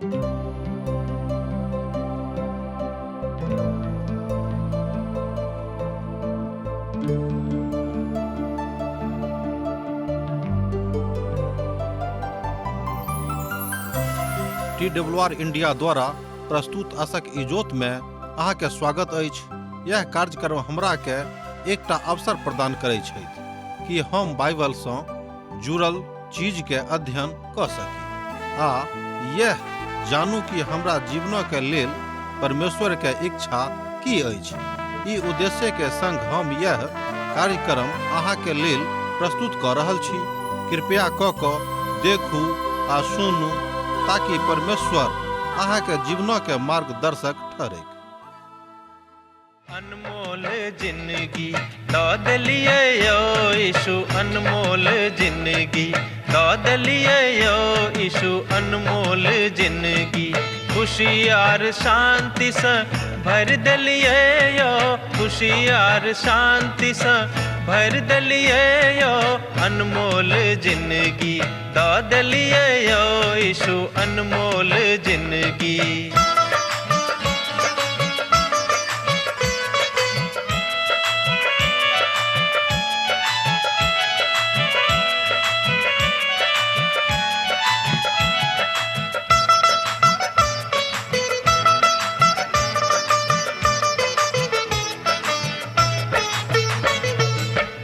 T W R India द्वारा प्रस्तुत असक इजोत में अहाँके स्वागत अछि। यह कार्यक्रम हमरा के एकटा अवसर प्रदान करै छथि कि हम बाइबल सँ जुड़ल चीज के अध्ययन कऽ सकी आ यह जानू कि हमरा जीवनक के लेल परमेश्वर के इच्छा की अछि। ई उद्देश्य के संग हम यह कार्यक्रम अहाँ के लेल प्रस्तुत कऽ रहल छी। कृपया कऽ कऽ देखू आ सुनू ताकि परमेश्वर अहाँ के जीवनक के मार्गदर्शक ठहरैक। अनमोल जिंदगी दऽ देलियै यौ यीशु, अनमोल जिंदगी दऽ देलियै यौ यीशु, अनमोल जिंदगी खुशी आर शांतिसँ भरि देलियै यौ, खुशी आर शांतिसँ भरि देलियै यौ, अनमोल जिंदगी दऽ देलियै यौ यीशु, अनमोल जिंदगी।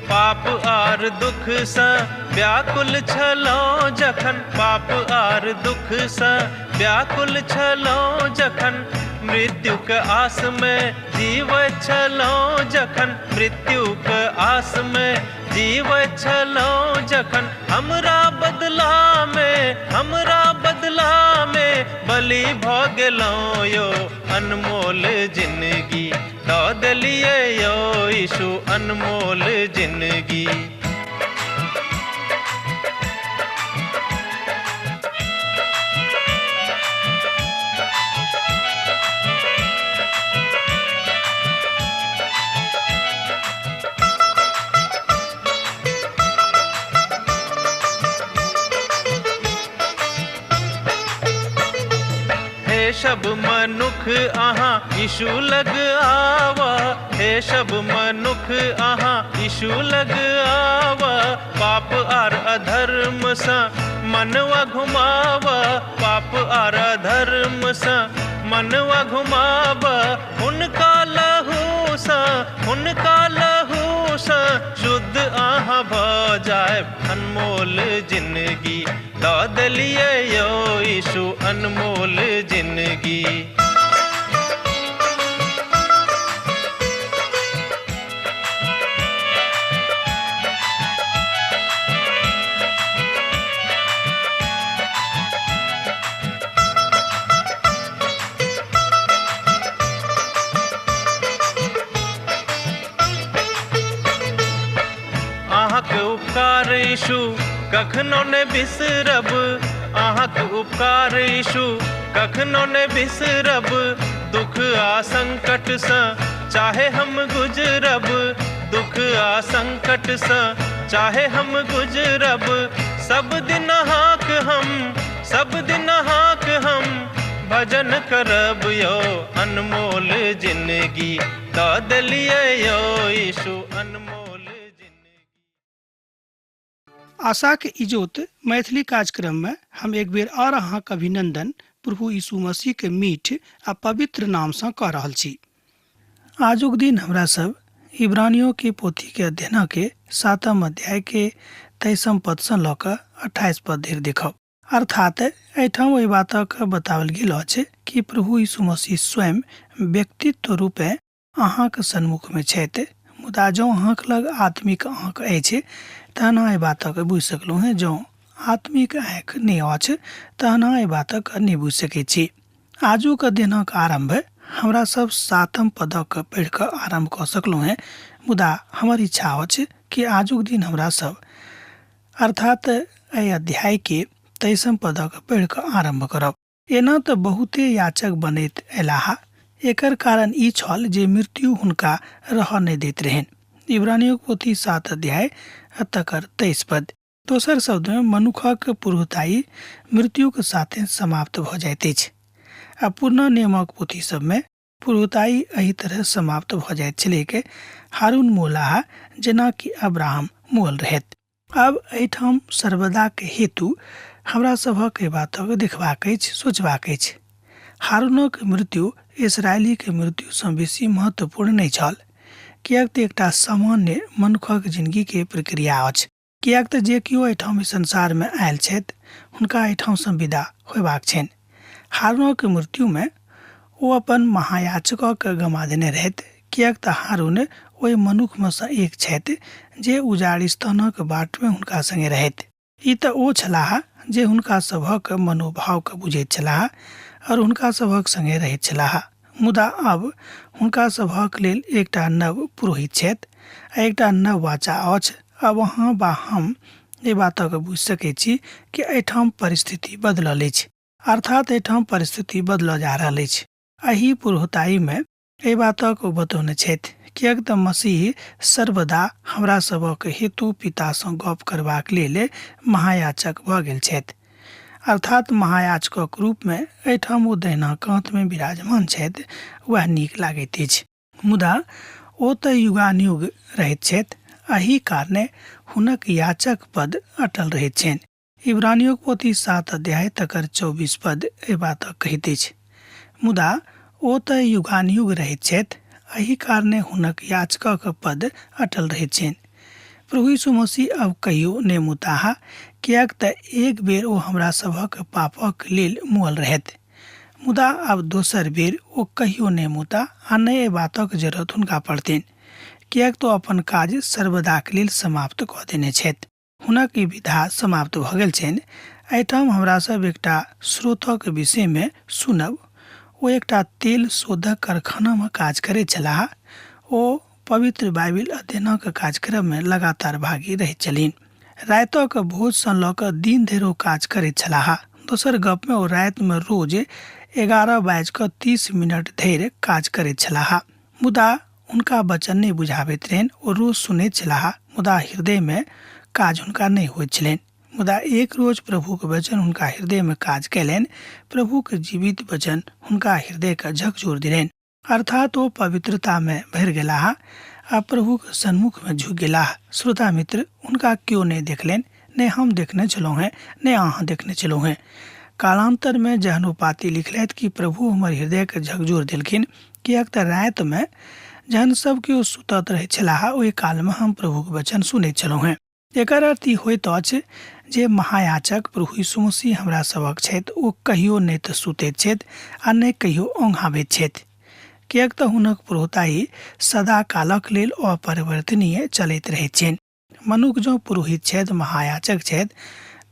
पाप आर दुख सँ व्याकुल छलहुँ जखन, पाप आर दुख सँ व्याकुल छलहुँ जखन, मृत्युक आस मे जीवैत छलहुँ जखन, मृत्युक आस मे जीवैत छलहुँ जखन, हमरा बदला मे, हमरा बदला मे बलि भऽ गेलहुँ यौ, अनमोल जिंदगी दऽ देलियै यौ यीशु, अनमोल जिंदगी। हे सब मनुख अहाँ यीशु लग आवा, हे सब मनुख अहाँ यीशु लग आवा, पाप आर अधर्म सँ मनवा घुमावा, पाप आर अधर्म सँ मनवा घुमावा, हुनका लहू सँ, हुनका लहू सँ शुद्ध अहाँ भऽ जायब, अनमोल जिंदगी दऽ देलियै यौ यीशु, अनमोल जिंदगी। अहाँके उपकार यीशु कखनो ने बिसरब, अहाँके उपकार यीशु कखनो ने बिसरब, दुख आ संकट सँ चाहे हम गुजरब, दुख आ संकट सँ चाहे हम गुजरब, सब दिन अहाँक हम, सब दिन अहाँक हम भजन करब यौ, अनमोल जिंदगी दऽ देलियै यौ यीशु, अनमोल जिंदगी। आशाक इजोत मैथिली कार्यक्रम में हम एक बेर और अहाँक अभिनंदन प्रभु यीशु मसीह के मीठ आ पवित्र नाम सँ कऽ रहल छी। आजुक दिन हमरा सब इब्रानियों के पोथी के अध्ययन के 7 अध्याय के 23 पद सँ लऽ कऽ 28 पद धरि देखब। अर्थात एहिठाम ओहि बातक बताओल गेल अछि कि प्रभु यीशु मसीह स्वयं व्यक्तित्व रूपे अहाँक सन्मुखमे छथि, मुदा जँ अहाँक लग आत्मिक आँख अछि तहन अहाँ एहि बातक बुझि सकलहुँ हेँ, जँ आत्मिक आँखि नहि अछि तहन अहाँ एहि बातक नहि बुझि सकैत छी। आजुक अध्ययनक आरम्भ हमरा सब 7 पदक पढ़ि कऽ आरम्भ कऽ सकलहुँ हेँ, मुदा हमर इच्छा अछि कि आजुक दिन हमरा सब अर्थात एहि अध्याय के 23 पदक पढ़ि कऽ आरम्भ करब। एना तऽ बहुते याचक बनैत अयलाह, एकर कारण ई छल जे मृत्यु हुनका रहऽ नहि दैत रहनि। इब्रानियोक पोथी 7 अध्याय आ तकर 23 पद। दोसर शब्दमे मनुखक पुरोहिताइ मृत्युक साथे समाप्त भऽ जाइत अछि आ पुरना नियमक पोथी सभमे पुरोहिताइ एहि तरह समाप्त भऽ जाइत छलैक। हारून मुअलाह जेना कि अब्राहम मुअल रहथि। आब एहिठाम सर्वदाक हेतु हमरा सभक एहि बातक देखबाक अछि, सोचबाक अछि। हारूनक मृत्यु इसराइलीक मृत्युसँ बेसी महत्वपूर्ण नहि छल, किएक तऽ एकटा सामान्य मनुखक जिनगीके प्रक्रिया अछि। किएक तऽ जे केओ एहिठाम एहि संसारमे आयल छथि हुनका एहिठामसँ विदा होयबाक छनि। हारूनक मृत्युमे ओ अपन महायाचकके गमा देने रहथि, किएक तऽ हारून ओहि मनुखमे सँ एक छथि जे उजाड़िस्तानक बाटमे हुनका संगे रहथि। ई तऽ ओ छलाह जे हुनका सभक मनोभावके बुझैत छलाह आओर हुनका सभक संगे रहैत छलाह। मुदा आब हुनका सभक लेल एकटा नव पुरोहित छथि आ एकटा नव वाचा अछि। आब अहाँ वा हम एहि बातक बुझि सकैत छी कि एहिठाम परिस्थिति बदलल अछि, अर्थात एहिठाम परिस्थिति बदलऽ जा रहल अछि। एहि पुरोहिताइमे एहि बातक ओ बतौने छथि, किएक तँ मसीह सर्वदा हमरा सभक हेतु पिता सँ गप करबाक लेल महायाचक भऽ गेल छथि। अर्थात् महायाजकक रूपमे एहिठाम ओ दहिना कातमे विराजमान छथि, वएह नीक लागैत अछि। मुदा ओ तँ युगानुयुग रहैत छथि, एहि कारणे हुनक याचक पद अटल रहैत छनि। इब्रानियोक पोथी 7 अध्याय तकर 24 पद एहि बातक कहैत अछि। मुदा ओ तँ युगानुयुग रहैत छथि, एहि कारणे हुनक याचकक पद अटल रहैत छनि। प्रभु यीशु मसीह अब कहियो नहि मुताह, किएक तँ एक बेर ओ हमरा सभक पापक लेल मुअल रहथि। मुदा आब दोसर बेर ओ कहियो नहि मुता आ नहि एहि बातक जरूरत हुनका पड़तनि, किएक तँ ओ अपन काज सर्वदाक लेल समाप्त कऽ देने छथि। हुनक ई विधा समाप्त भऽ गेल छनि। एहिठाम हमरा सब एकटा स्रोतक विषयमे सुनब। ओ एकटा तेल शोधक कारखानामे काज करैत छलाह। ओ पवित्र बाइबिल अध्ययनक कार्यक्रममे लगातार भागी रहैत छलनि। रातिक भोजसँ लऽ कऽ दिन धरि ओ काज करैत छलाह। दोसर गपमे ओ रातिमे रोज 11:30 धरि काज करैत छलाह। मुदा हुनका वचन नहि बुझाबैत रहनि। ओ रोज सुनैत छलाह, मुदा हृदयमे काज हुनका नहि होइत छलनि। मुदा एक रोज प्रभुक वचन हुनका हृदयमे काज कयलनि। प्रभुक जीवित वचन हुनका हृदयके झकझोर देलनि। अर्थात ओ पवित्रतामे भरि गेलाह आ प्रभुक सन्मुखमे झुकि गेलाह। श्रोता मित्र, हुनका केओ नहि देखलनि, ने हम देखने छलहुँ हेँ, ने अहाँ देखने छलहुँ हेँ। कालान्तरमे जहन ओ पाती लिखलथि कि प्रभु हमर हृदयके झकझोर देलखिन, किएक तऽ रातिमे जहन सब केओ सुतत रहैत छलाह ओहि कालमे हम प्रभुक वचन सुनैत छलहुँ हेँ। एकर अर्थ ई होइत अछि जे महायाचक प्रभु यीशु मसीह हमरा सभक छथि, ओ कहियो नहि तऽ सुतैत छथि आ नहि कहियो औंघाबैत छथि, किएक तऽ हुनक पुरोहिताइ सदा कालक लेल अपरिवर्तनीय चलैत रहैत छनि। मनुख जँ पुरोहित छथि, महायाचक छथि,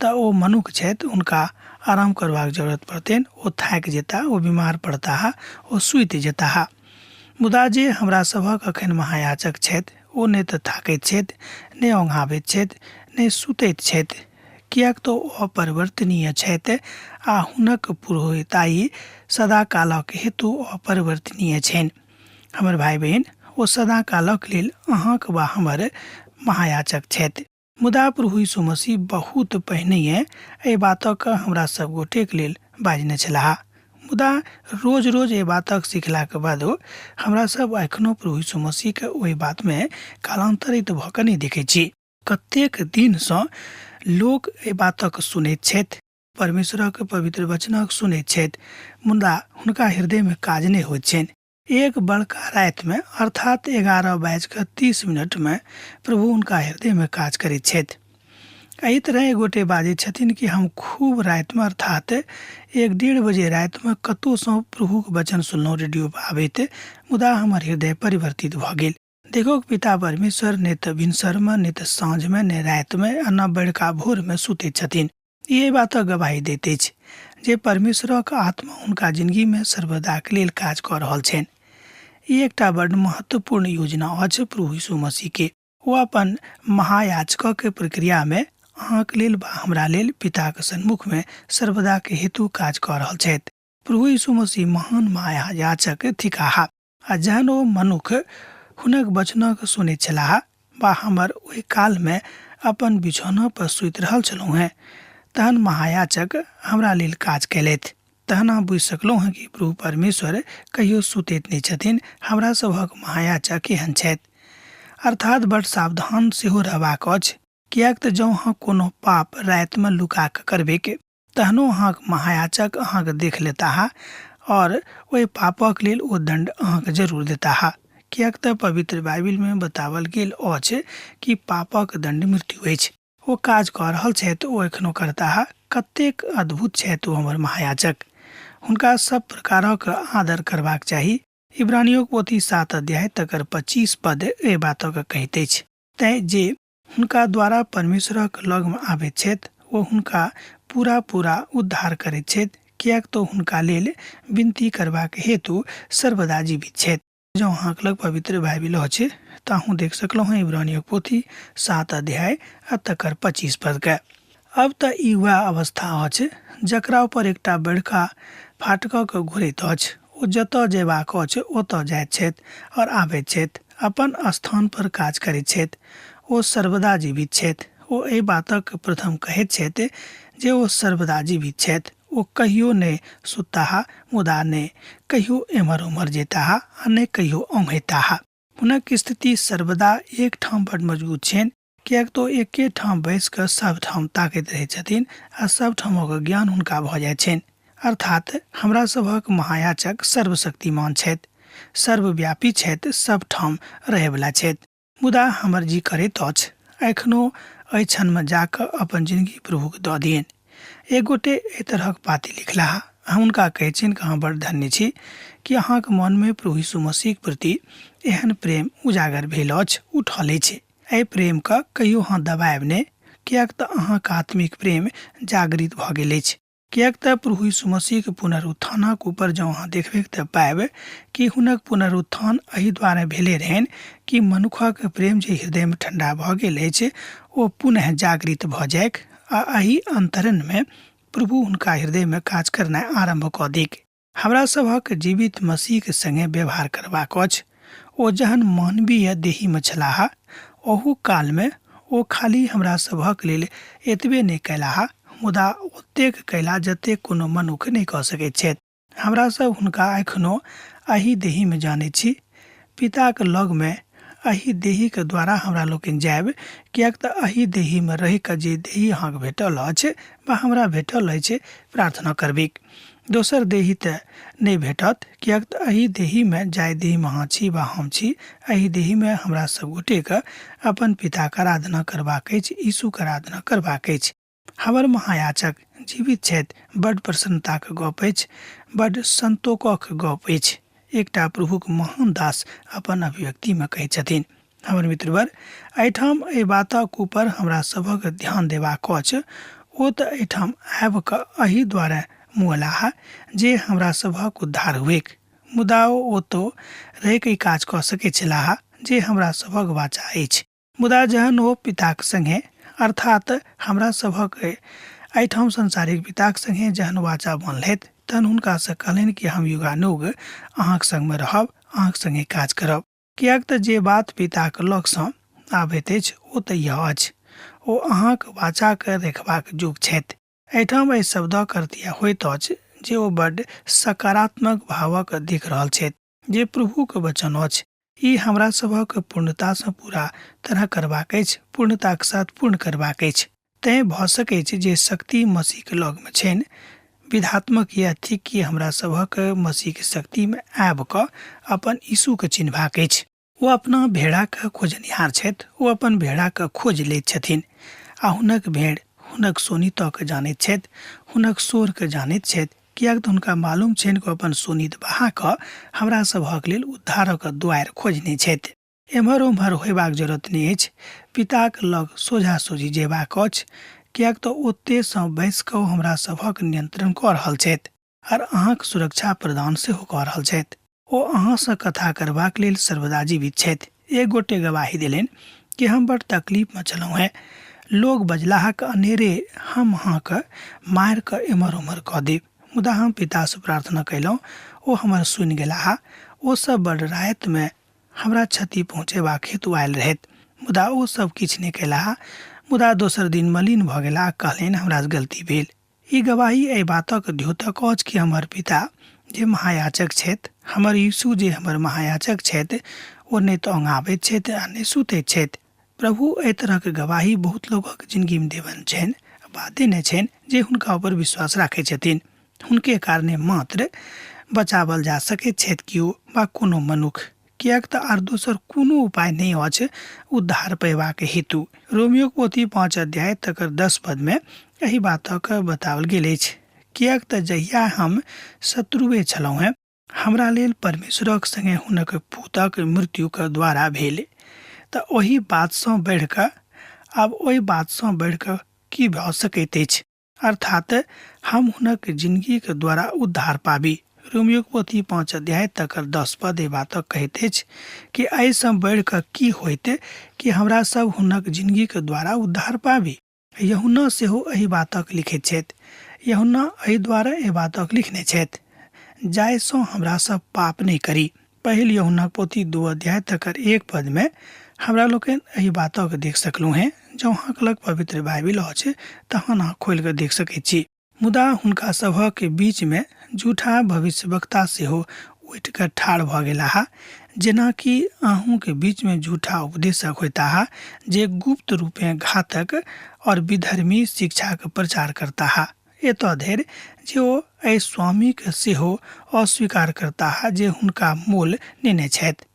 तऽ ओ मनुख छथि, हुनका आराम करबाक जरूरत पड़तनि, ओ थाकि जेताह, ओ बीमार पड़ताह, ओ सुति जेताह। मुदा जे हमरा सभक अखन महायाचक छथि, ओ नहि तऽ थाकैत छथि, नहि औंघाबैत छथि, नहि सुतैत छथि, किएक तऽ ओ अपरिवर्तनीय छथि आ हुनक पुरोहिताइ सदाकालक हेतु अपरिवर्तनीय छनि। हमर भाइ-बहिन, ओ सदाकालक लेल अहाँक वा हमर महायाचक छथि। मुदा प्रभु यीशु मसीह बहुत पहिनहिए एहि बातक हमरा सब गोटेक लेल बाजने छलाह। मुदा रोज रोज एहि बातक सिखलाक बादो हमरा सब एखनो प्रभु यीशु मसीह के ओहि बात में कालांतरित भऽ कऽ नहि देखै छी। कतेक दिनसँ लोक एहि बातक सुनैत छथि, परमेश्वरक पवित्र वचनक सुनैत छथि, मुदा हुनका हृदय में काज नहि होइत छनि। एक बड़का रातिमे अर्थात 11:30मे प्रभु हुनका हृदयमे काज करैत छथि। एहि तरह एक गोटे बाजैत छथिन कि हम खूब रातिमे अर्थात 1-1.5 बजे रातिमे कतहुसँ प्रभुक वचन सुनलहुँ रेडियो पर आबैत, मुदा हमर हृदय परिवर्तित भऽ गेल। देखो पिता परमेश्वर नहि तऽ भिनसरमे, नहि तऽ साँझमे, नहि रातिमे आ न बड़का भोरमे सुतैत छथिन। ई एहि बातक गवाही दैत अछि जे परमेश्वरक आत्मा हुनका जिंदगीमे सर्वदाक लेल काज कऽ रहल छनि। ई एकटा बड्ड महत्वपूर्ण योजना अछि प्रभु यीशु मसीह के। ओ अपन महायाजकक प्रक्रियामे अहाँक लेल वा हमरा लेल पिताक सन्मुखमे सर्वदाक हेतु काज कऽ रहल छथि। प्रभु यीशु मसीह महान महायाचक थिकाह आ जहन ओ मनुख हुनक वचनक सुनैत छलाह वा हमर ओहि कालमे अपन बिछौना पर सुति रहल छलहुँ हेँ तहन महायाचक हमरा लेल काज कयलथि। तहन अहाँ बुझि सकलहुँ हेँ कि प्रभु परमेश्वर कहियो सुतैत नहि छथिन, हमरा सभक महायाचक एहन छथि। अर्थात बड सावधान सेहो रहबाक अछि, किएक तऽ जँ अहाँ कोनो पाप रातिमे लुका कऽ करबैक तहनो अहाँक महायाचक अहाँके देख लेताह आओर ओहि पापक लेल ओ दण्ड अहाँके जरूर देताह, किएक तऽ पवित्र बाइबिलमे बताओल गेल अछि कि पापक दण्ड मृत्यु अछि। ओ काज कऽ रहल छथि, ओ एखनो करताह। कतेक अद्भुत छथि ओ हमर महायाचक। हुनका सब प्रकारक आदर करबाक चाही। इब्रानियोक पोथी 7 अध्याय तकर 25 पद एहि बातक कहैत अछि, तेँ जे हुनका द्वारा परमेश्वरक लगमे आबैत छथि ओ हुनका पूरा पूरा उद्धार करैत छथि, किएक तऽ हुनका लेल विनती करबाक हेतु सर्वदा जीवित छथि। जँ अहाँक लग पवित्र बाइबिल अछि तऽ अहूँ देख सकलहुँ हेँ इब्रानियोक पोथी 7 अध्याय आ तकर 25 पदके। अब तऽ ई वएह अवस्था अछि जकरा ऊपर एकटा बड़का फाटकक घुरैत अछि। ओ जतऽ जयबाक अछि ओतऽ जाइत छथि आओर आबैत छथि, अपन स्थान पर काज करैत छथि। ओ सर्वदा जीवित छथि। ओ एहि बातक प्रथम कहैत छथि जे ओ सर्वदा जीवित छथि। ओ कहियो नहि सुतताह, मुदा ने कहियो एम्हर ओम्हर जेताह आ ने कहियो औंघेताह। हुनक स्थिति सर्वदा एक ठाम बड मजबूत छनि, किएक तऽ ओ एके ठाम बैसि कऽ सभ ठाम ताकैत रहैत छथिन आ सभ ठामक ज्ञान हुनका भऽ जाइत छनि। अर्थात हमरा सभक महायाचक सर्वशक्तिमान छथि, सर्वव्यापी छथि, सभ ठाम रहयवला छथि। मुदा हमर जी करैत अछि एखनो एहि क्षणमे जा कऽ अपन जिनगी प्रभुके दऽ दियनि। एक गोटे एहि तरहक पाती लिखलाह। हम हुनका कहैत छियनि कि अहाँ बड़ धन्य छी कि अहाँके मनमे प्रभु यीशु मसीहके प्रति एहन प्रेम उजागर भेल अछि, उठल अछि। एहि प्रेमके कहियो अहाँ दबायब नहि, किएक तऽ अहाँके आत्मिक प्रेम जागृत भऽ गेल अछि। किएक तऽ प्रभु यीशु मसीहके पुनरुत्थानक ऊपर जँ अहाँ देखबैक तऽ पायब कि हुनक पुनरुत्थान एहि दुआरे भेले रहनि कि मनुखक प्रेम जे हृदयमे ठण्डा भऽ गेल अछि ओ पुनः जागृत भऽ जाइक आ एहि अन्तरणमे प्रभु हुनका हृदयमे काज करनाइ आरम्भ कऽ दैक। हमरा सभक जीवित मसीहके संगे व्यवहार करबाक अछि। ओ जहन मानवीय देहीमे छलाह ओहू कालमे ओ खाली हमरा सभक लेल एतबे नहि कयलाह, मुदा ओतेक कयला जतेक कोनो मनुख नहि कऽ सकैत छथि। हमरा सब हुनका एखनो एहि देहीमे जानैत छी। पिताक लगमे एहि देहीक द्वारा हमरा लोकनि जायब, किएक तऽ एहि देहीमे रहि कऽ जे देही अहाँके भेटल अछि वा हमरा भेटल अछि, प्रार्थना करबैक। दोसर देही तऽ नहि भेटत, किएक तऽ एहि देहीमे, जाहि देहीमे अहाँ छी वा हम छी, एहि देहीमे हमरा सब गोटेके अपन पिताक आराधना करबाक अछि, यीशुक आराधना करबाक अछि। हमर महायाचक जीवित छथि, बड्ड प्रसन्नताक गप अछि, बड्ड संतोषक गप अछि, एकटा प्रभुक महान दास अपन अभिव्यक्तिमे कहैत छथिन। हमर मित्रवर, एहिठाम एहि बातक ऊपर हमरा सभक ध्यान देबाक अछि। ओ तऽ एहिठाम आबि कऽ एहि दुआरे मुअलाह जे हमरा सभक उद्धार हुएक, मुदा ओ ओतौ रहि कऽ ई काज कऽ सकैत छलाह जे हमरा सभक वाचा अछि। मुदा जहन ओ पिताक संगे, अर्थात हमरा सभक एहिठाम संसारिक पिताक संगे जहन वाचा बान्हलथि, तहन हुनकासँ कहलनि कि हम युगानुग अहाँक संगमे रहब, अहाँक संगे काज करब। किएक तऽ जे बात पिताक लगसँ आबैत अछि ओ तऽ यह अछि। ओ अहाँक वाचाकेँ रखबाक योग्य छथि। एहिठाम एहि शब्दक अर्थ यैह होइत अछि जे ओ बड्ड सकारात्मक भावक देख रहल छथि जे प्रभुक वचन अछि। ई हमरा सभक पूर्णतासँ पूरा तरह करबाक अछि, पूर्णताक साथ पूर्ण करबाक अछि। तैँ भऽ सकैछ जे शक्ति मसीहक लगमे छनि। विधात्मक यैह थिक कि हमरा सभक मसीहक शक्तिमे आबि कऽ अपन यीशुकेँ चिन्हबाक अछि। ओ अपना भेड़ाक खोजनिहार छथि, ओ अपन भेड़ाक खोजि लैत छथिन आ हुनक भेड़ हुनक शोणितकेँ जानैत छथि, हुनक शोरकेँ जानैत छथि, किएक तऽ हुनका मालूम छनि कि ओ अपन शोणित बहा कऽ हमरा सभक लेल उद्धारक द्वारि खोजने छथि। एम्हर ओम्हर होयबाक जरूरत नहि अछि, पिताक लग सोझा-सोझी जयबाक अछि, किएक तऽ ओतएसँ बैसि कऽ ओ हमरा सभक नियंत्रण कऽ रहल छथि आर अहाँक सुरक्षा प्रदान सेहो कऽ रहल छथि। ओ अहाँसँ कथा करबाक लेल सर्वदा जीवित छथि। एक गोटे गवाही देलनि कि हम बड़ तकलीफमे छलहुँ हेँ। लोक बजलाह कि अनेरे हम अहाँके मारि कऽ एम्हर ओम्हर कऽ देब। मुदा हम पितासँ प्रार्थना कयलहुँ, ओ हमर सुनि गेलाह। ओ सभ बड़ रातिमे हमरा क्षति पहुँचेबाक हेतु आयल रहथि, मुदा ओ सभ किछु नहि कयलाह। मुदा दोसर दिन मलिन भऽ गेलाह आ कहलनि हमरासँ गलती भेल। ई गवाही एहि बातक द्योतक अछि कि हमर पिता जे महायाजक छथि, हमर यीशु जे हमर महायाजक छथि, ओ नहि तऽ औंघाबैत छथि आ नहि सुतैत छथि। प्रभु एहि तरहक गवाही बहुत लोकक जिनगीमे देबनि छनि वा देने छनि जे हुनका ऊपर विश्वास राखै छथिन। हुनके कारणे मात्र बचावल जा सकैत छथि केओ वा कोनो मनुख, किएक तऽ आर दोसर कोनो उपाय नहि अछि उद्धार पयबाक हेतु। रोमियोक पोथी 5 अध्याय तकर 10 पदमे एहि बातक बताओल गेल अछि, किएक तऽ जहिया हम शत्रुए छलहुँ हेँ, हमरा लेल परमेश्वरक संगे हुनक पुतक मृत्युक द्वारा भेल, तऽ ओहि बातसँ बढ़ि कऽ आब ओहि बातसँ बढ़ि कऽ की भऽ सकैत अछि? अर्थात हम हुनक जिनगीक द्वारा उद्धार पाबी। रोमियोक पोथी 5 अध्याय तकर 10 पद एहि बातक कहैत अछि कि एहिसँ बढ़ि कऽ की होइत कि हमरा सब हुनक जिनगीक द्वारा उद्धार पाबी। यहुना सेहो एहि बातक लिखैत छथि। यहुना एहि द्वारा एहि बातक लिखने छथि जाहिसँ हमरा सब पाप नहि करी। पहिल यहुनाक पोथी 2 अध्याय तकर 1 पदमे हमरा लोकनि एहि बातक देख सकलहुँ हेँ। जँ अहाँक लग पवित्र बाइबिल अछि तहन अहाँ खोलि कऽ देख सकैत छी। मुदा हुनका सभक बीचमे झूठा भविष्यवक्ता सेहो उठि कऽ ठाढ़ भऽ गेलाह, जेना कि अहूँक बीचमे झूठा उपदेशक होयताह जे गुप्त रूपेँ घातक और विधर्मी शिक्षाक प्रचार करताह, एतऽ धरि जे ओ एहि स्वामीकेँ सेहो अस्वीकार करताह जे हुनका मोल नेने छथि,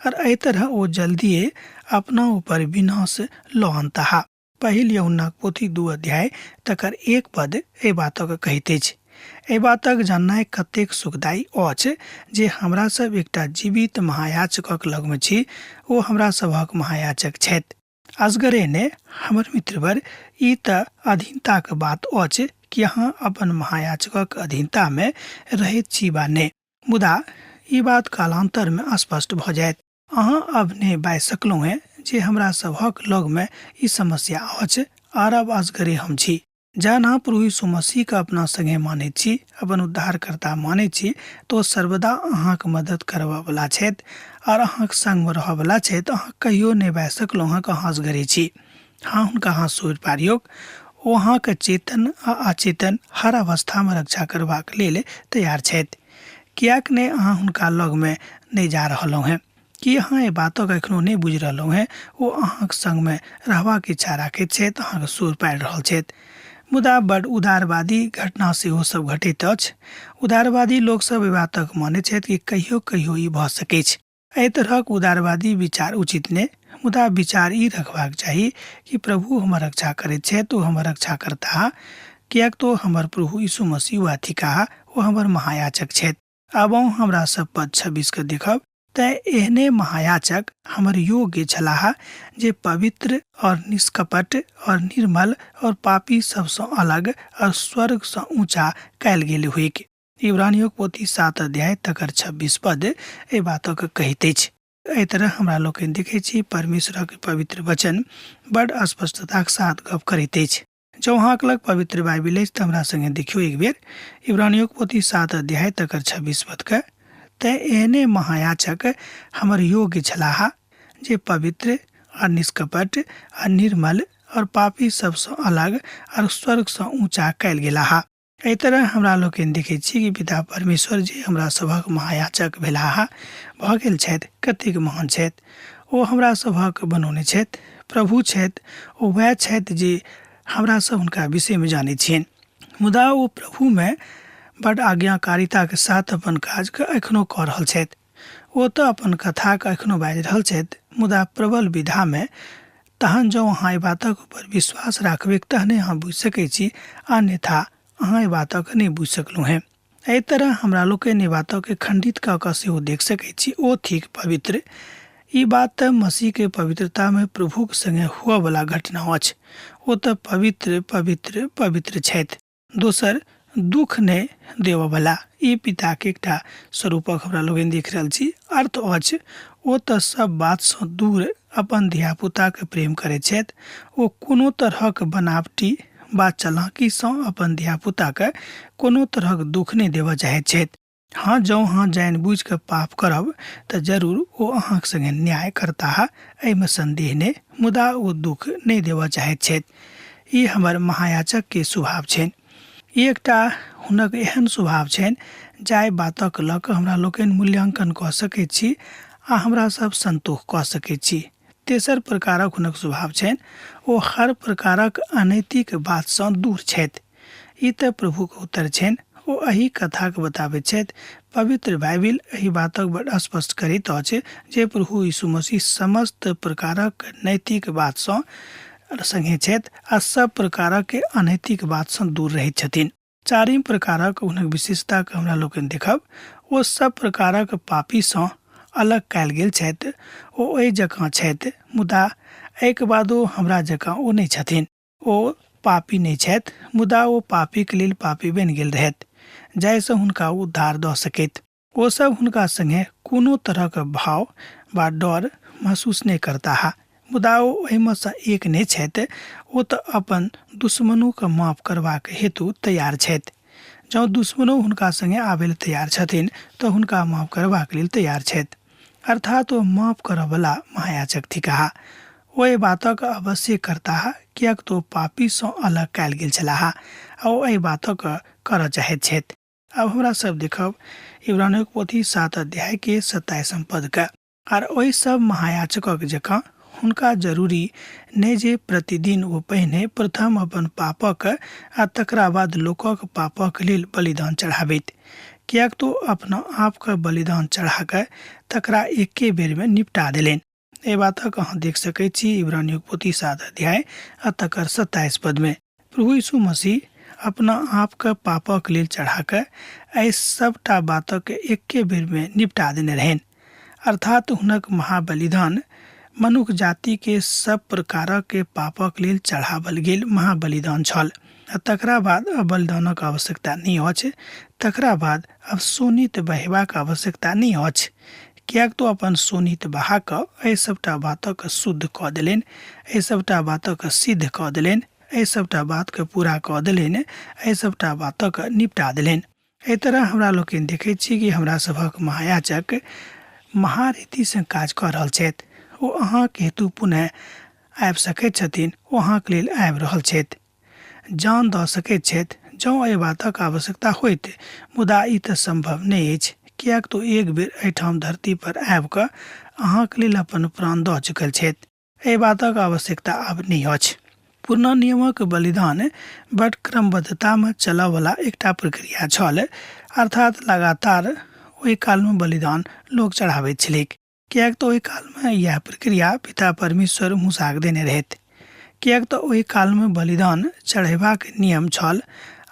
और एहि तरह ओ जल्दिए अपना ऊपर विनाश लऽ अनताह। पहिल यहुन्नाक पोथी 2 अध्याय तकर 1 पद एहि बातक कहैत अछि। एहि बातक जाननाइ कतेक सुखदायी अछि जे हमरा सब एकटा जीवित महायाजकक लगमे छी, ओ हमरा सभक महायाजक छथि। असगरे ने हमर मित्रवर, ई तऽ अधीनताक बात अछि कि अहाँ अपन महायाजकक अधीनतामे रहैत छी वा नहि। मुदा ई बात कालान्तरमे स्पष्ट भऽ जायत। अहाँ आब नहि बाजि सकलहुँ हेँ जे हमरा सभक लगमे ई समस्या अछि आर आब असगरे हम छी। जहन अहाँ प्रभु यीशु मसीहके अपना संगे मानैत छी, अपन उद्धारकर्ता मानैत छी, तऽ ओ सर्वदा अहाँक मदद करबऽवला छथि आर अहाँक संगमे रहऽवला छथि। अहाँ कहियो नहि बाजि सकलहुँ हेँ कि अहाँ असगरे छी। अहाँ हुनका हाथ सोरि पारियौक। ओ अहाँके चेतन आ अचेतन हर अवस्थामे रक्षा करबाक लेल तैयार छथि। किएक नहि अहाँ हुनका लगमे नहि जा रहलहुँ हेँ? की अहाँ एहि बातक एखनो नहि बुझि रहलहुँ हेँ? ओ अहाँक संगमे रहबाक इच्छा राखैत छथि, अहाँक सोर पारि रहल छथि। मुदा बड्ड उदारवादी घटना सेहो सब घटैत अछि। उदारवादी लोकसभ एहि बातक मानैत छथि कि कहियो-कहियो ई भऽ सकैछ। एहि तरहक उदारवादी विचार उचित नहि, मुदा विचार ई रखबाक चाही कि प्रभु हमर रक्षा करैत छथि, ओ हमर रक्षा करताह, किएक तऽ ओ हमर प्रभु यीशु मसीह वएह थिकाह, ओ हमर महायाजक छथि। आब अहूँ हमरा सब पद 26 के देखब। तेँ एहने महायाजक हमर योग्य छलाह जे पवित्र और निष्कपट और निर्मल और पापी सबसँ अलग और स्वर्गसँ ऊँचा कयल गेल होइक। इब्रानियोक पोथी 7 अध्याय तकर 26 पद एहि बातक कहैत अछि। एहि तरह हमरा लोकनि देखैत छी परमेश्वरक पवित्र वचन बड स्पष्टताक साथ गप करैत अछि। जँ अहाँक लग पवित्र बाइबिल अछि तऽ हमरा संगे देखियौ एक बेर इब्रानियोक पोथी 7 अध्याय तकर 26 पदके। तेँ एहने महायाजक हमर योग्य छलाह जे पवित्र आ निष्कपट आ निर्मल और पापी सबसँ अलग और स्वर्गसँ ऊँचा कयल गेलाह। एहि तरह हमरा लोकनि देखैत छी कि पिता परमेश्वर जे हमरा सभक महायाचक भेलाह भऽ गेल छथि, कतेक महान छथि। ओ हमरा सभक बनौने छथि, प्रभु छथि, ओ वएह छथि जे हमरा सब हुनका विषयमे जानैत छियनि। मुदा ओ प्रभुमे बड आज्ञाकारिताके साथ अपन काजके एखनो कऽ रहल छथि। ओ तऽ अपन कथाके एखनो बाजि रहल छथि, मुदा प्रबल विधामे। तहन जँ अहाँ एहि बातक ऊपर विश्वास राखबैक तहने अहाँ बुझि सकैत छी, अन्यथा अहाँ एहि बातक नहि बुझि सकलहुँ हेँ। एहि तरह हमरा लोकनि एहि बातके खण्डित कऽ कऽ सेहो देख सकैत छी, ओ थिक पवित्र। ई बात तऽ मसीहके पवित्रतामे प्रभुक संगे हुअवला घटना अछि। ओ तऽ पवित्र, पवित्र, पवित्र छथि। दोसर, दुख नहि देबऽवला। ई पिताके एकटा स्वरूपक हमरा लोकनि देख रहल छी। अर्थ अछि ओ तऽ सब बातसँ दूर अपन धियापुताके प्रेम करैत छथि। ओ कोनो तरहक बनावटी वा चलाकीसँ अपन धियापुताके कोनो तरहक दुख नहि देबऽ चाहैत छथि। हँ, जँ अहाँ जानि बुझि कऽ पाप करब तऽ जरूर ओ अहाँक संगे न्याय करताह, एहिमे संदेह नहि, मुदा ओ दुःख नहि देबऽ चाहैत छथि। ई हमर महायाचक के स्वभाव छनि। ई एकटा हुनक एहन स्वभाव छनि जाहि बातक लऽ कऽ हमरा लोकनि मूल्यांकन कऽ सकैत छी आ हमरा सब संतोष कऽ सकैत छी। तेसर प्रकारक हुनक स्वभाव छनि, ओ हर प्रकारक अनैतिक बातसँ दूर छथि। ई तऽ प्रभुक उत्तर छनि। ओ एहि कथाक बताबैत छथि। पवित्र बाइबिल एहि बातक बड स्पष्ट करैत अछि जे प्रभु यीशु मसीह समस्त प्रकारक नैतिक बातसँ संगे छथि आ सब प्रकारक अनैतिक बातसँ दूर रहैत छथिन। चारिम प्रकारक हुनक विशेषताके हमरा लोकनि देखब, ओ सब प्रकारक पापीसँ अलग कयल गेल छथि। ओ ओहि जकाँ छथि, मुदा एहिके बादो हमरा जकाँ ओ नहि छथिन। ओ पापी नहि छथि, मुदा ओ पापीक लेल पापी बनि गेल रहथि, जाहिसँ हुनका उद्धार दऽ सकैत। ओ सब हुनका संगे कोनो तरहक भाव वा डर महसूस नहि करताह, मुदा ओ एहिमे सँ एक नहि छथि। ओ तऽ अपन दुश्मनोके माफ करबाक हेतु तैयार छथि। जँ दुश्मनो हुनका संगे आबय लेल तैयार छथिन तऽ हुनका माफ करबाक लेल तैयार छथि। अर्थात ओ माफ करऽवला महायाचक थिकाह। ओ एहि बातक अवश्य करताह, किएक तऽ ओ पापीसँ अलग कयल गेल छलाह आ ओ एहि बातक करऽ चाहैत छथि। आब हमरा सब देखब इब्रानियोक पोथी 7 अध्याय के 27 पद के। आर ओहि सब महायाचकक जकाँ हुनका जरूरी नहि जे प्रतिदिन ओ पहिने प्रथम अपन पापक आ तकरा बाद लोकक पापक लेल बलिदान चढ़ाबैत, किएक तऽ ओ अपना आपके बलिदान चढ़ा कऽ तकरा एके बेरमे निपटा देलनि। एहि बातक अहाँ देख सकैत छी इब्रानियोक पोथी 7 अध्याय आ तकर 27 पदमे। प्रभु यीशु मसीह अपना आपके पापक लेल चढ़ा कऽ एहि सबटा बातक एके बेरमे निपटा देने रहनि। अर्थात हुनक महाबलिदान मनुख जाति के सब प्रकारक के पापक लेल चढ़ावल गेल महाबलिदान छल आ तकरा बाद अब बलिदानक आवश्यकता नहि अछि। तकरा बाद अब शोणित बहेबाक आवश्यकता नहि अछि, किएक तऽ अपन शोणित बहा कऽ एहि सबटा बातक शुद्ध कऽ देलनि, एहि सबटा बातक सिद्ध कऽ देलनि, एहि सबटा बातके पूरा कऽ देलनि, एहि सबटा बातक निपटा देलनि। एहि तरह हमरा लोकनि देखैत छी कि हमरा सभक महायाचक महारीतिसँ काज कऽ रहल छथि। ओ अहाँक हेतु पुनः आबि सकैत छथिन, ओ अहाँक लेल आबि रहल छथि। जान दऽ सकैत छथि जँ एहि बातक आवश्यकता होइत, मुदा ई तऽ सम्भव नहि अछि, किएक तऽ ओ एक बेर एहिठाम धरती पर आबि कऽ अहाँक लेल अपन प्राण दऽ चुकल छथि। एहि बातक आवश्यकता आब नहि अछि। पुरना नियमक बलिदान बड क्रमबद्धतामे चलऽवला एकटा प्रक्रिया छल, अर्थात लगातार ओहि कालमे बलिदान लोक चढ़ाबैत छलैक, किएक तऽ ओहि कालमे इएह प्रक्रिया पिता परमेश्वर मूसाके देने रहथि। किएक तऽ ओहि कालमे बलिदान चढ़ेबाक नियम छल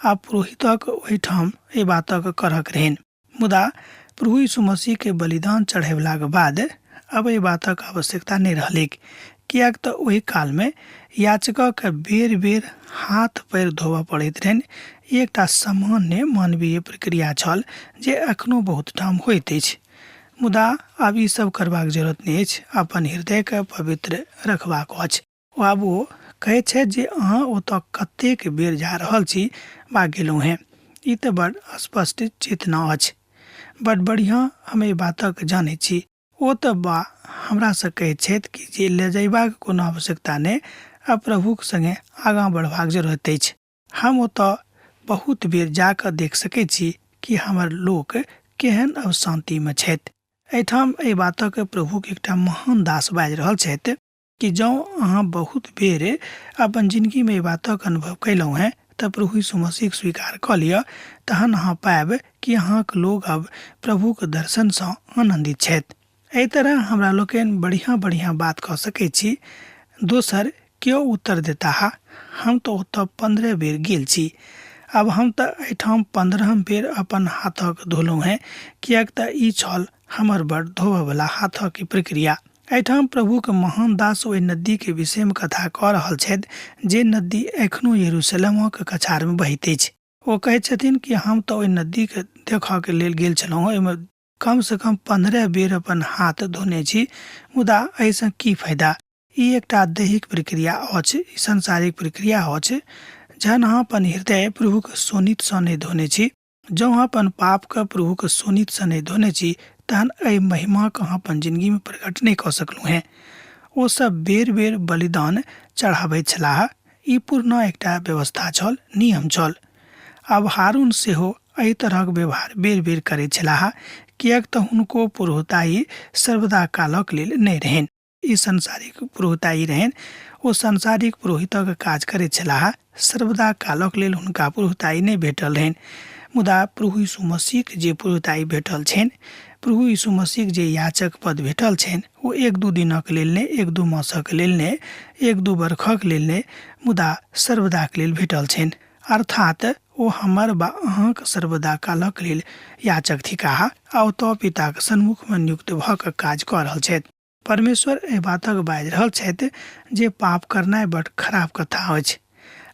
आ पुरोहितक ओहिठाम एहि बातक करक रहनि। मुदा प्रभु यीशु मसीहके बलिदान चढ़ेलाक बाद अब एहि बातक आवश्यकता नहि रहलैक, किएक तऽ ओहि कालमे याचकके बेर बेर हाथ पैर धोबऽ पड़ैत रहनि। ई एकटा सामान्य मानवीय प्रक्रिया छल जे एखनो बहुत ठाम होइत अछि। मुदा आब ई सब करबाक जरूरत नहि अछि, अपन हृदयके पवित्र रखबाक अछि। आब ओ कहैत छथि जे अहाँ ओतऽ कतेक बेर जा रहल छी वा गेलहुँ हेँ। ई तऽ बड़ स्पष्ट चेतना अछि। बड़ बढ़िआँ, हम एहि बातक जानैत छी। ओ तऽ बा हमरासँ कहैत छथि कि जे लजयबाक कोनो आवश्यकता नहि आ प्रभुक संगे आगाँ बढ़बाक जरूरत अछि। हम ओतऽ बहुत बेर जा कऽ देख सकैत छी कि हमर लोक केहन अब शान्तिमे छथि। एहिठाम एहि बातक प्रभुक एकटा महान दास बाजि रहल छथि कि जँ अहाँ बहुत बेर अपन जिनगीमे एहि बातक अनुभव कयलहुँ हेँ तऽ प्रभु यीशु मसीहक स्वीकार कऽ लिअ, तहन अहाँ पायब कि अहाँक लोक अब प्रभुक दर्शनसँ आनन्दित छथि। एहि तरह हमरा लोकनि बढ़िआँ बढ़िआँ बात कऽ सकैत छी। दोसर केओ उत्तर देताह, हम तऽ ओतऽ 15 बेर गेल छी। आब हम तऽ एहिठाम 15म बेर अपन हाथक धोलहुँ हेँ, किएक तऽ ई छल हमर बड़ धोबऽवला हाथक प्रक्रिया। एहिठाम प्रभुक महान दास ओहि नदीके विषयमे कथा कऽ रहल छथि जे नदी एखनो यरूशलेमक कछारमे बहैत अछि। ओ कहैत छथिन कि हम तऽ ओहि नदीके देखऽके लेल गेल छलहुँ, ओहिमे कमसँ कम 15 बेर अपन हाथ धोने छी, मुदा एहिसँ की फायदा? ई एकटा दैहिक प्रक्रिया अछि, ई सांसारिक प्रक्रिया अछि। जहन अहाँ अपन हृदय प्रभुक शोणितसँ नहि धोने छी, जँ अहाँ अपन पापके प्रभुके शोणितसँ नहि धोने छी तहन एहि महिमाके अहाँ अपन जिनगीमे प्रकट नहि कऽ सकलहुँ हेँ। ओ सब बेर-बेर बलिदान चढ़ाबैत छलाह। ई पुरना एकटा व्यवस्था छल, नियम छल। आब हारून सेहो एहि तरहक व्यवहार बेर-बेर करैत छलाह किएक तँ हुनको पुरोहिताई सर्वदा कालक लेल नहि रहनि। ई सांसारिक पुरोहिताई रहनि। ओ सांसारिक पुरोहितक काज करैत छलाह। सर्वदा कालक लेल हुनका पुरोहिताई नहि भेटल रहनि। मुदा प्रभु यीशु मसीहक जे पुरोहिताई भेटल छनि, प्रभु यीशु मसीहक जे याचक पद भेटल छनि, ओ एक दू दिनक लेल नहि, एक दू मासक लेल नहि, एक दू बरखक लेल नहि, मुदा सर्वदाक लेल भेटल छनि। अर्थात ओ हमर वा अहाँक सर्वदा कालक लेल याचक थिकाह आ ओतऽ पिताक सन्मुखमे नियुक्त भऽ कऽ काज कऽ रहल छथि। परमेश्वर एहि बातक बाजि रहल छथि जे पाप करनाइ बड खराब कथा अछि।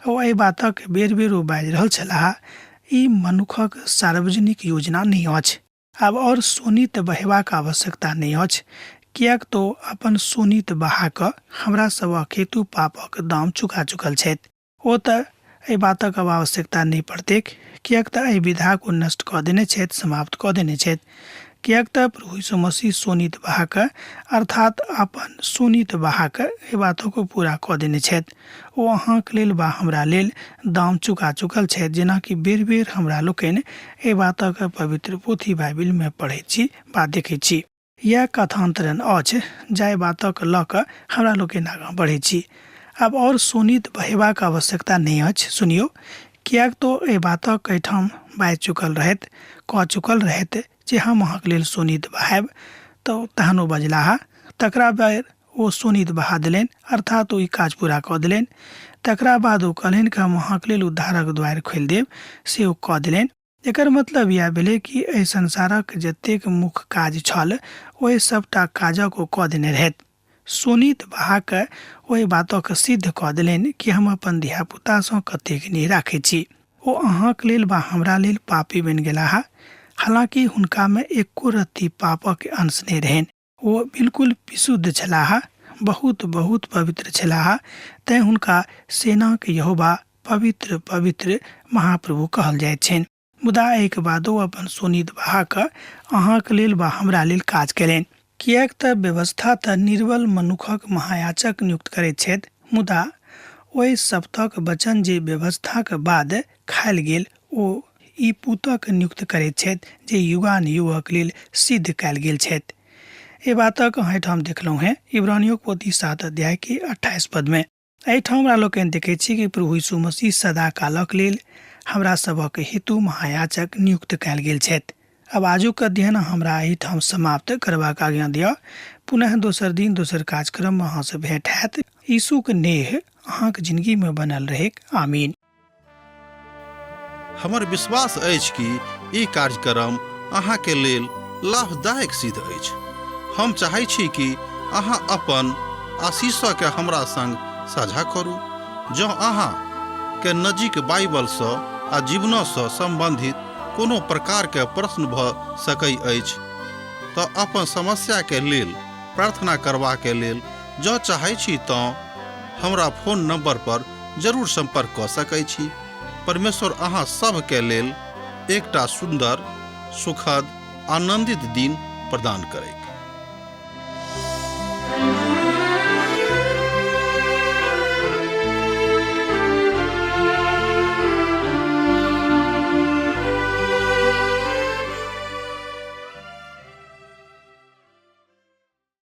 ओ एहि बातक बेर-बेर ओ बाजि रहल छलाह, ई मनुखक सार्वजनिक योजना नहि अछि। आब आओर शोणित बहेबाक आवश्यकता नहि अछि, किएक तऽ ओ अपन शोणित बहा कऽ हमरा सभक हेतु पापक दाम चुका चुकल छथि। ओ तऽ एहि बातक आब आवश्यकता नहि पड़तैक, किएक तऽ एहि विधाक ओ नष्ट कऽ देने छथि, समाप्त कऽ देने छथि। किएक तऽ प्रभु यीशु मसीह शोणित बहा कऽ, अर्थात् अपन शोणित बहा कऽ एहि बातक ओ पूरा कऽ देने छथि। ओ अहाँक लेल वा हमरा लेल दाम चुका चुकल छथि, जेना कि बेर-बेर हमरा लोकनि एहि बातक पवित्र पोथी बाइबिलमे पढ़ैत छी वा देखैत छी। इएह कथान्तरण अछि जाहि बातक लऽ कऽ हमरा लोकनि आगाँ बढ़ैत छी। आब आओर शोणित बहेबाक आवश्यकता नहि अछि। सुनियौ, किएक तऽ एहि बातक एहिठाम बाजि चुकल रहथि, कऽ चुकल रहथि जे हम अहाँक लेल शोणित बहायब तऽ तहन ओ बजलाह। तकरा बेर ओ शोणित बहा देलनि, अर्थात ओ ई काज पूरा कऽ देलनि। तकरा बाद ओ कहलनि कि हम अहाँक लेल उद्धारक द्वारि खोलि देब, से ओ कऽ देलनि। एकर मतलब इएह भेलै कि एहि संसारक जतेक मुख्य काज छल ओहि सभटा काजक ओ कऽ देने रहथि। शोणित बहा कऽ ओहि बातक सिद्ध कऽ देलनि कि हम अपन धियापुतासँ कतेक नेह राखैत छी। ओ अहाँक लेल वा हमरा लेल पापी बनि गेलाह, हालांकि हुनकामे एको रत्ती पापक अंश नहि रहनि। ओ बिल्कुल विशुद्ध छलाह, बहुत बहुत पवित्र छलाह, तेँ हुनका सेनाक यहोवा पवित्र पवित्र महाप्रभु कहल जाइत छनि। मुदा एहिके बादो अपन शोणित बहा कऽ अहाँक लेल वा हमरा लेल काज कयलनि। किएक तँ व्यवस्था तँ निर्बल मनुखक महायाचक नियुक्त करैत छथि, मुदा ओहि शपथक वचन जे व्यवस्थाक बाद खायल गेल, ओ ई पुतक नियुक्त करैत छथि जे युगानुयुगक लेल सिद्ध कयल गेल छथि। एहि बातक अहाँ एहिठाम देखलहुँ हेँ इब्रानियोक पोथी 7 अध्याय के 28 पद में। एहिठाम हमरा लोकनि देखैत छी कि प्रभु यीशु मसीह सदा कालक लेल हमरा सभक हेतु महायाचक नियुक्त कयल गेल छथि। आब आजुक अध्ययन हमरा एहिठाम समाप्त करबाक आज्ञा दिअ। पुनः दोसर दिन दोसर कार्यक्रम में अहाँसँ भेंट हैत। यीशुक नेह अहाँक जिंदगी में बनल रहैक। आमीन। हमर विश्वास अछि कि ई कार्यक्रम अहाँके लेल लाभदायक सिद्ध अछि। हम चाहै छी कि अहाँ अपन आशीषके हमरा संग साझा करू। जँ अहाँ के नजीक बाइबलसँ आ जीवनसँ सम्बन्धित कोनो प्रकारके प्रश्न भऽ सकै अछि तऽ अपन समस्याके लेल प्रार्थना करबाके लेल जँ चाहै छी तँ हमरा फोन नंबर पर जरूर संपर्क कऽ सकै छी। परमेश्वर अहाँ सभके लेल एकटा सुन्दर, सुखद, आनंदित दिन प्रदान करैत।